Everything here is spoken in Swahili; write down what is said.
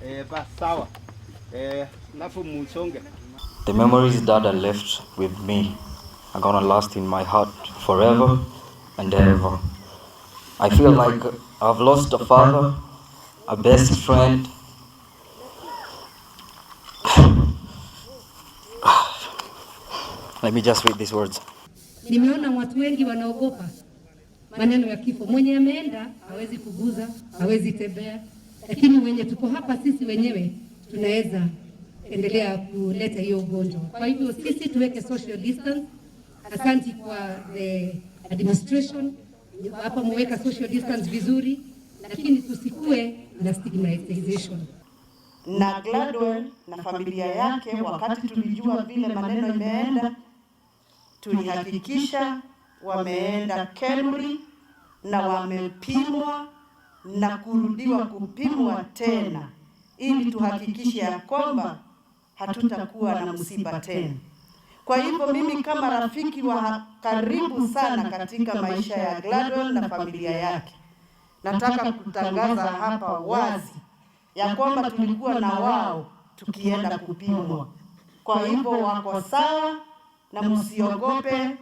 Eh, bas sawa. Alafu musonge. The memories Dada left with me are gonna last in my heart forever and ever. I feel like I've lost a father, a best friend. Let me just read these words. Nimeona watu wengi wanaogopa maneno ya kifo. Mwenye ameenda hawezi kuguza, hawezi tembea, lakini wenye tuko hapa sisi wenyewe tunaweza endelea kuleta hiyo ugonjwa. Kwa hivyo sisi tuweke social distance. Asanti kwa the administration hapa muweka social distance vizuri, lakini tusikue na stigmatization. Na Gladwell na familia yake, wakati tulijua vile maneno imeenda, tulihakikisha wameenda KEMRI na wamepimwa na kurudiwa kupimwa tena, ili tuhakikishe ya kwamba hatutakuwa na msiba tena. Kwa hivyo mimi kama rafiki wa karibu sana katika maisha ya Gladwell na familia yake, nataka kutangaza hapa wazi ya kwamba tulikuwa na wao tukienda kupimwa. Kwa hivyo wako sawa na msiogope.